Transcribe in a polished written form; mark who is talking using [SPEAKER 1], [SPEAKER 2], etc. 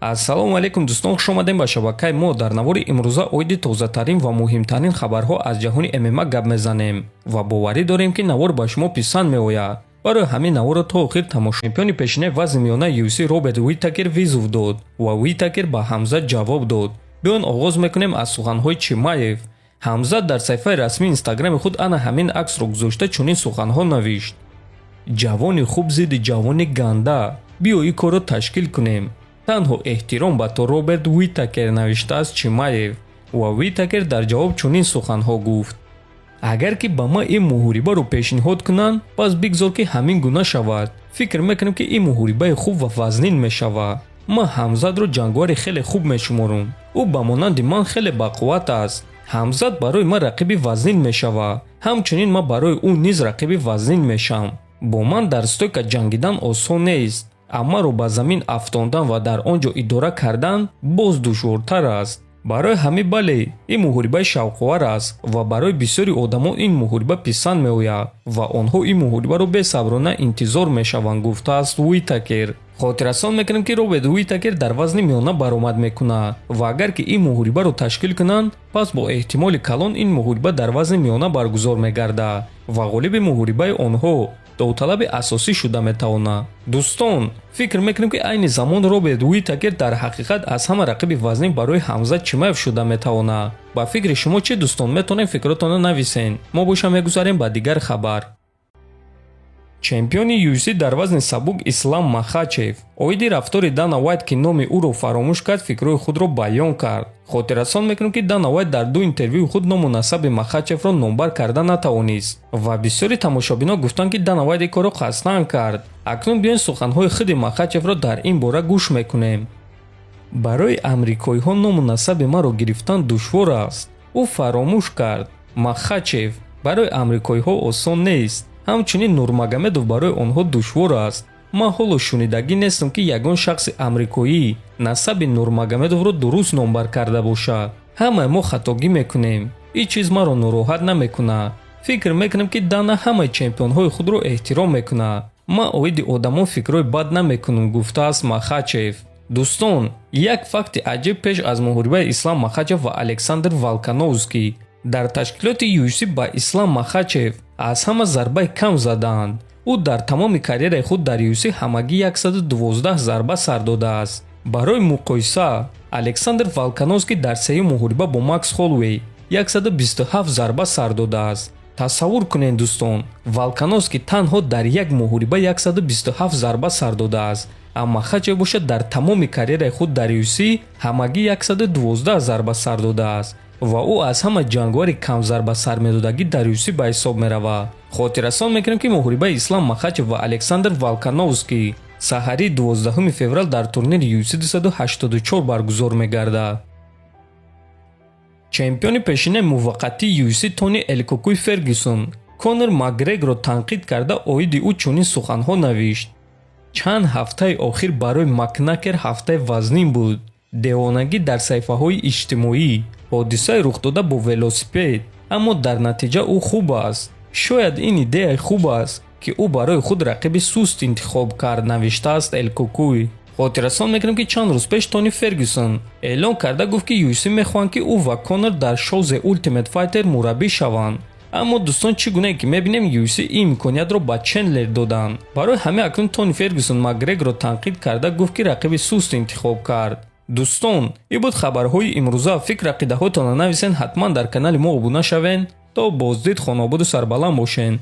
[SPEAKER 1] Ассалому алайкум, дӯстон, хуш омадем ба шабакаи мо. Дар навори имрӯза оиди тозатарин ва муҳимтарин хабарҳо аз ҷаҳони ММА гап мезанем ва боварӣ дорем, ки навор ба шумо писанд меояд. Барои ҳамин наворро то охир тамошо. Чемпиони пешинаи вазни миёнаи UFC Роберт Уитакер вызов дод ва Уитакер ба Ҳамзат ҷавоб дод. Биён, оғоз мекунем аз суханҳои Чимаев. Ҳамзат дар саҳифаи расмии Инстаграми худ ана ҳамин аксро гузошта, чунин суханҳо навишт: «Ҷавони хуб зидди ҷавони ганда, биё ин корро ташкил кунем. Танҳо эҳтиром ба ту, Роберт Уитакер», навиштааст Чимаев. Ва Уитакер дар ҷавоб чунин суханҳо гуфт: «Агар ки ба ман ин муҳорибаро пешниҳод кунанд, пас бигзор, ки ҳамин гуна шавад. Фикр мекунам, ки ин муҳорибаи хуб ва вазнин мешавад. Ман Ҳамзатро ҷанговари хеле хуб мешуморам. Ӯ ба монанди ман хеле бақувват аст. Ҳамзат барои ман рақиби вазнин мешавад, ҳамчунин ман барои ӯ низ рақиби вазнин мешавам. Бо ман дар стойка ҷангидан осон нест, аммаро ба замин афтондан ва дар он ҷо идора кардан боз душвортар аст. Барои ҳамин, бале, ин муҳорибаи шавқовар аст ва барои бисёри одамон ин муҳориба писанд меояд ва онҳо ин муҳорибаро бесаброна интизор мешаванд», гуфтааст Уитакер. Хотиррасон мекунем, ки Роберт Уитакер дар вазни миёна баромад мекунад ва агар ки ин муҳорибаро ташкил кунанд, пас бо эҳтимоли калон ин муҳориба дар вазни миёна баргузор мегардад ва ғолиби муҳорибаи онҳо довталаби асосӣ шуда метавонад. Дӯстон, фикр мекунем, ки айни замон Роберт Уитакер дар ҳақиқат аз ҳама рақиби вазнин барои Ҳамзат Чимаев шуда метавонад. Ба фикри шумо чӣ, дӯстон? Метавонем фикротонро нависен. Мо боша мегузарем ба дигар хабар. Чемпиони UFC дар вазни сабук Ислам Махачев оиди рафтори Дана Уайт, ки номи ӯро фаромӯш кард, фикрҳои худро баён кард. Хотиррасон мекунем, ки Дана Уайт дар ду интервюи худ ному насаби Махачевро номбар карда натавонист ва бисёри тамошобинон гуфтанд, ки Дана Уайт ин корро қасдан кард. Акнун биёед, суханҳои худи Махачевро дар ин бора гӯш мекунем. «Барои амрикоиҳо ному насаби маро гирифтан душвор аст. Ӯ фаромӯш кард. Махачев барои амрикоиҳо осон нест, ҳамчунин Нурмагомедов барои онҳо душвор аст. Ман ҳоло шунидагӣ нестам, ки ягон шахси амрикоӣ насаби Нурмагомедовро дуруст номбар карда бошад. Ҳамаи мо хатогӣ мекунем, ин чиз маро нороҳат намекунад. Фикр мекунам, ки Дана ҳамаи чемпионҳои худро эҳтиром мекунад. Ман оиди одамон фикрҳои бад намекунам», гуфтааст Махачев. Дӯстон, як факти аҷиб: пеш аз муҳорибаи Ислам Махачев ва Александр Волкановский дар ташкилоти UFC ба Ислам Махачев аз ҳама зарбаи кам задаанд. Ӯ дар тамоми карьераи худ дар UFC ҳамагӣ 112 зарба сар додааст. Барои муқоиса, Александр Волкановский дар сеюм муҳориба бо Макс Холлоуэй 127 зарба сар додааст. Тасаввур кунед, дӯстон, Волкановский танҳо дар як муҳориба 127 зарба сар додааст, аммо Махачев бошад, дар тамоми карьераи худ дар UFC ҳамагӣ 112 зарба сар додааст ва ӯ аз ҳама ҷанговари камзарба сармедодагӣ дар UFC ба ҳисоб меравад. Хотиррасон мекунем, ки муҳорибаи Ислам Махачев ва Александр Волкановский саҳарии 12 феврал дар турнири UFC 284 баргузор мегардад. Чемпиони пешинаи муваққатии UFC Тони Элкокуй Фергюсон Конор Макгрегорро танқид карда, оиди ӯ чунин суханҳо навишт: «Чанд ҳафтаи охир барои Макнакер ҳафтаи вазнин буд. Девонагӣ дар саҳифаҳои иҷтимоӣ, ҳодисаи рухдода бо велосипед, аммо дар натиҷа ӯ хуб аст. Шояд ин идеяи хуб аст, ки ӯ барои худ рақиби суст интихоб кард», навиштааст Элкокуй. Хотиррасон мекунем, ки чанд рӯз пеш Тони Фергюсон эълон карда гуфт, ки UFC мехоҳанд, ки ӯ ва Конор дар шоу The Ultimate Fighter мураббӣ шаванд. Аммо, дӯстон, чӣ гунае ки мебинем, UFC ин имкониятро ба Чендлер доданд. Барои ҳамин акнун Тони Фергюсон Макгрегорро танқид карда гуфт, ки рақиби суст интихоб кард. Дӯстон, ин буд хабарҳои имрӯза. Фикр ақидаҳотонро нависен, ҳатман дар канали мо обуна шавен. То боздид, хонободу сарбаланд бошен.